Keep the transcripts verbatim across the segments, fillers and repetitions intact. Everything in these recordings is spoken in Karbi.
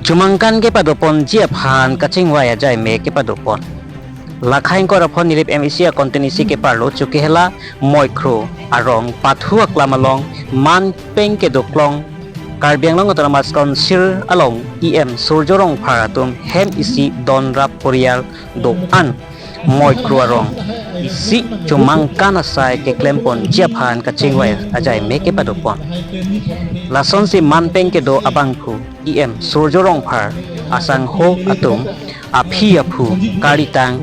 Chumangkan kepadoponji aphan kachingvai ajai mek kepadopon. Lakhai ingkoi ra phongo nilip M A C a constituency keparlo Chokihola Moikhro arong Pathu aklam along manpeng kedoklong Karbi Anglong Autonomous Council along E M Surjo Rongphar atum hem isi donrap poriyal do-an Moikhro arong isi chumangkan asai keklemponji aphan kachingvai ajai mek kepadopon. Lasonsi manpeng kedo abangphu E M Surjo Rongphar asangho atum aphi aphu kalitang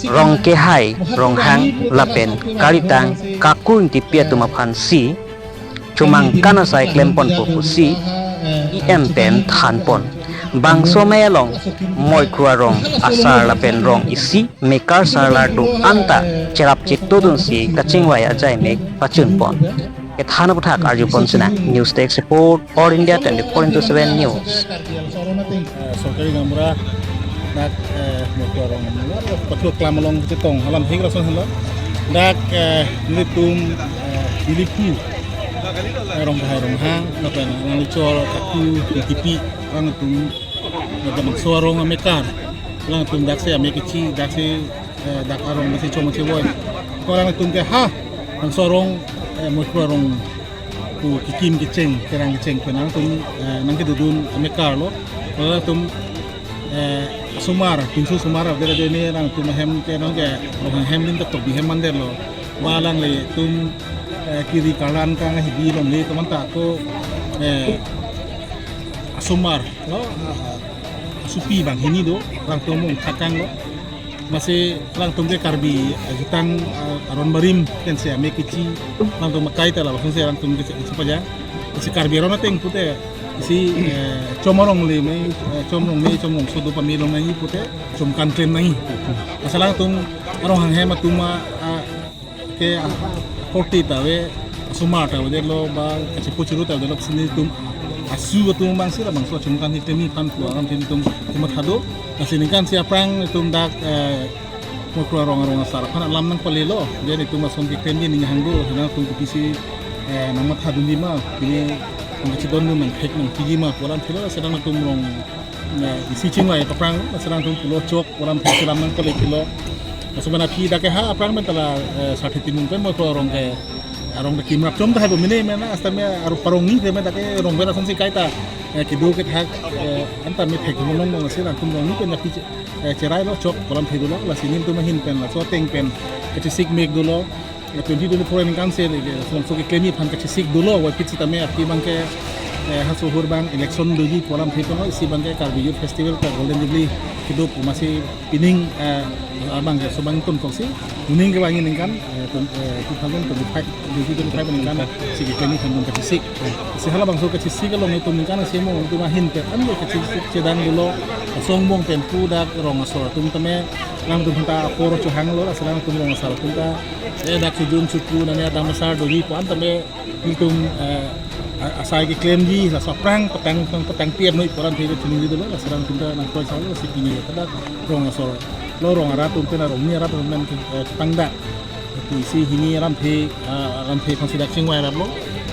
Rongkehai Ronghang lapen kalitang Kaku Ingtipi atum aphansi chumangkan asai klemponpo pusi E M pen thanpon. Bangso amei along Moikhro arong asar lapen rong isi mekar sarlar do-an ta cherap chetodunsi kachingvai ajai mek pachunpon. Kethan aputhak arjupon sinang. News Desk Report, All India twenty-four into seven News. Eh, sorkari gaonbura dak, eh, Moikhro arong, Pathu aklam along chetong alam hik lason henlo. Dak, eh, nelitum, eh, niliphu, eh, Rongkehai Ronghang lapen alanglichor Kaku Ingtipi, alangtum, eh, bangso arong amekar, alangtum daksi amek kechi, daksi, eh, dak arong daksi chom chevoi. Ko alangtum ke ha bangso arong, eh, Moikhro arong pu kekim kecheng, kerang kecheng pen alangtum, eh, nangkedodun amekarlo. Alangtum, eh, asomar, pinso asomar avede avede ne alangtum ahem ke nangke Ronghang hem adim ta tokbi hem mandetlo. Ba alanglitum, eh, kiri karlan kang hidi longle atum anta ako, eh, asomar lo, ah, asopi banghini do, alangtum mung thakanglo. Masi alangtum ke Karbi, eh, jutang, eh, aron barim pensi amek kechi, alangtum akai ta labangso si alangtum ke kechi pajang. Masi Karbi aron ateng pute isi, eh, chom arong le mei, eh, chom rong mei, chom rongso do pame long nangji pute chomangkan klem nangji. Masi alangtum Ronghang hem atum a, a, ke, ah, korte ta ave, asomar ta avedetlo, ba kachepo churu ta avedetlo, si nelitum asu atum abangsi labangso chomangkan keklemji aphan pu alam si nelitum kematha do. Lasi ningkan si aphrang nelitum dak, eh, Moikhro arong arong asar aphan alam nangpalelo. Dia nelitum ason keklemji aning hang do, alangtum kopisi, eh, nangmathadunji ma, pini nangkachidondun nangthek nangpiji ma pu alam philo, lasi alangtum rong, eh, isi chingvai aphrang, lasi alangtum pulo chok pu alam phisi alam nangpale philo. Laso pen aphi dak ke ha aphrang pen ta la, eh, Sarthe Timung pen Moikhro arong ke arong dak kimrap chom ta hai bo mene mena asta me arong parong ni me dak ke rong pen asonsi kaita, eh, kedo kethak, eh, anta me thek mo long long si alangtum rong ni pen aphi che-, eh, cherailo chok pu alam phi dolo, lasi nelitum ahin pen laso ateng pen kachesik mek dolo. Eh, twenty twenty-four aningkan si, eh, labangso keklemji aphan kachesik dolo, wapit sitame aphi abangke, eh, ha sohor abang election doji pu alam phi dolo, isi abangke Karbi Youth Festival ka Golden Jubilee kedo pu masi pining, eh, abangke so abang tun koksi, moning kevangji aningkan, eh, tun-, eh, two thousand twenty-five, twenty twenty-five aningkan si keklemji aphan dun kachesik. Si halabangso kachesik along itum ningkan si mo itum ahin pen an kachesik chedang dolo, asong bong pen pu dak rong asor atum tame, alangtum ta apor chohanglo, lasi alangtum rong asar atum ta, eh, dak sujun suku nani adam asar doji pu an tame, itum, eh, a-, asai keklemji, laso aphrang petang, petang tiap noi pu alam phi chiningri dolo, lasi alangtum ta nangkroi salo, lasi pini ta dak rong asor lo, rong arat atum pen, rong ni arat atum pen ke, eh, pangdak. Isi hini alam phi, ah, alam phi aphansi dak chingvai raplo.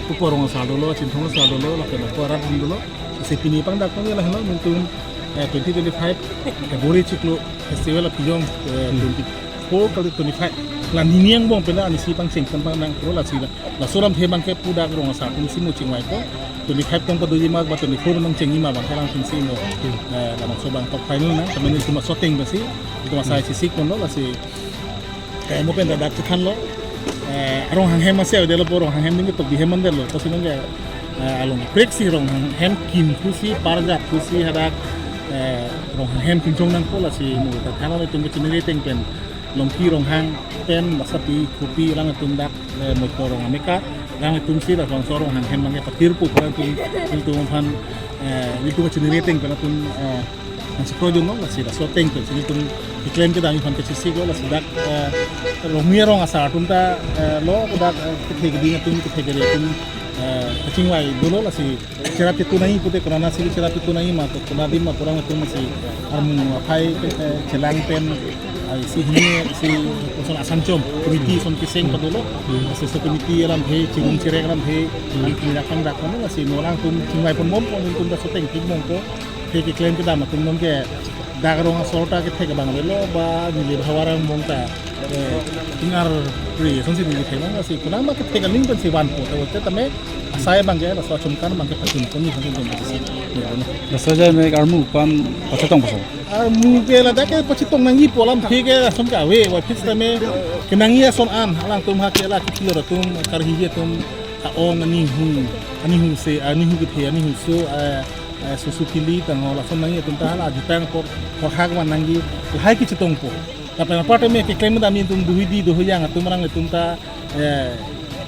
Pupo rong asar dolo, Chinthong asar dolo, lapen apo arat atum dolo. Lasi pini pangdak pangni lahelo nelitum, eh, twenty twenty-five, eh, Bori Chiklo Festival aphi jong, eh, Hmm. twenty-four kali twenty-five. La nini angbong pen la anisi pangcheng pen pang nangkro lasi la. Laso alam phi abangke pu dak rong asar atum si mo chingvaipo. Twenty-five tong padoji ma ba twenty-four nangchengji ma abangke alangtum si mo. Hmm. Eh, labangso abang top final nang, tame nelitum aso ateng pensi, itum asai Hmm. chesik ponlo lasi. Eh, mo pen ta dak chethanlo. Eh, Ronghang hem masi avedetlo po, Ronghang hem adim ke tokbi hem mandetlo. Lasi nangke, eh, along prek si Ronghang hem kim pusi, parjap pusi hadak, eh, Ronghang hem kimchong nangpo, lasi mo ta thanlo nelitum kachiningri ateng pen. Longki Ronghang pen, Basapi, Khopi, alangtum dak, eh, Moikhro arong amekar, alangtum si labangso Ronghang hem abangke patirpo pu alangtum, alangtum aphan, eh, nelitum kachiningri ateng pen alangtum, eh, nangchekroidunlo, lasi laso ateng pen si nelitum keklem kedamji aphan kachesik lo, lasi dak, eh, rong ni arong asar atum ta, eh, lo, dak, eh, kethe keding atum, kethe kere atum, eh, kachingvai dolo, lasi cherap chetu nangji pute konat si cherap chetu nangji ma, to konat adim ma pu alangtum si armung aphai, eh, chelang pen, Isi hini isi koson asanchom komiti ason keseng padolo. Isi so komiti alamthe, chirung chirek alamthe, an kini rakam rakam na si nolang tum chingvai ponbompo, nelitum ta soteng thik mongpo. Athe keklem kedam atum nonke dak rong asor ta kethek abang avelo ba neli havar angbong ta, eh, ingar pri asonsi neli thek nang si kunang ma kethek aling pensi vanpo ta, tame asai abangke laso achomkan abangke pachun poni hantu dong si. Laso jai me armu pen pachetong pasal. Armu ke ladak ke pachetong nangjipo alamthe ke ason ke ave, va phis tame kenangji ason an, alangtum ha ke la kithilor atum, karhiji atum, a-ong anihu, anihu se, anihu kethe, anihu so, eh, eh, susu kili tangho, lason nangji atum ta hala ajutang apor, porhak van nangji, lahai kechetongpo. Lapen apar tame keklem dam atum duhidi, duhuyang atum alanglitum ta, eh,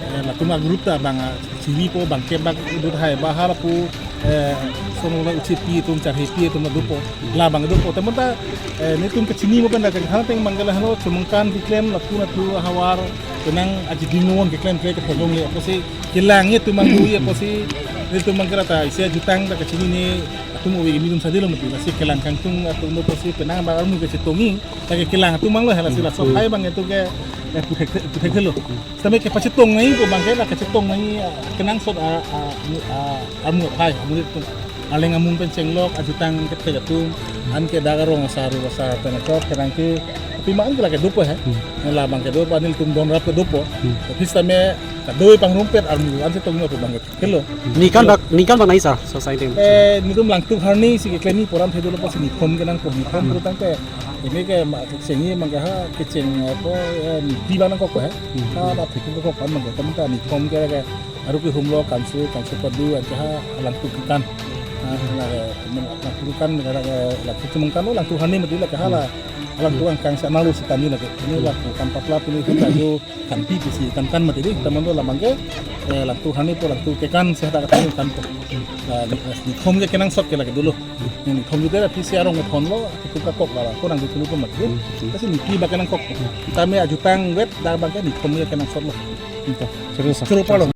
eh, latum a-group ta bang, ah, chiripo, bang kebak dut hai, ba halapu, eh, sono la uchipi atum, charhepi atum la dopo, labang dopo. Tame ta, eh, nelitum kechini mo pen dak hana teng manggala hano, chomangkan keklem, lapu natu havar, penang aji dingnon keklem, keklem, keklem, apotsi kelang atum angui, apotsi nelitum manggala ta, isi ajutang ta kechinine atum ove kimi atum sadelo mati, lasi kelang kangtung atum apotsi penang ba armu kechetongji, ta kelang atum anglo, hala si laso hai abang atum ke, eh, puthek, puthek thelo. Tame kepachetong nangjipo abangke la kechetong nangji, ah, kenangsot a, a, a, armu aphai, amonit atum. Arleng amung pen chenglok, ajutang kethek atum, anke dak arong asar, asar pen asor, kerang ke, pima anke lake dopo he. Hmm. Labang ke dopo, nelitum donrap ke dopo. Hmm. Phis tame, kadoi pangrumpet armu, ansi tongno pu abangke. Hello. Ningkan bak, ningkan bak nai sir, society. Eh, nelitum Langtuk Harni si keklemji pu alamthe dolo apotsi nithom kenangpo, nithom Hmm. pura tangte. Ini ke ma, kechengji abangke ha, kecheng, eh, ko, eh, nipi abang nangkokpo he. Hmm. Ha, ba phikung kokpo abangke, tame ta nithom ke, ke, aru kehumlo, kansu, kansu padu, anke ha, Langtuk kekan. Ha, na, eh, Langtuk kekan, na, eh, Langtuk chomangkan, oh, Langtuk Harni mati lake ha la. Hmm. Langtuk angkang si analo si tami lake. Ini Hmm. Langtuk kan paplap ini kita jo kanpi pisi kan kan mati di. Tame do labangke, eh, Langtuk Harni po, Langtuk kekan si hadak tami kanpo. La, ni, nithom ke kenangsot ke lake dolo. Nithom jute la pisi arong ethon lo, itu kakok la, ko nang dutulu ko mati. Hmm, hmm. Kasi nipi abangke nangkok. Tame ajutang vet, dak abangke nithom ke kenangsot lo. Itu. Serius, sir. Choro palo.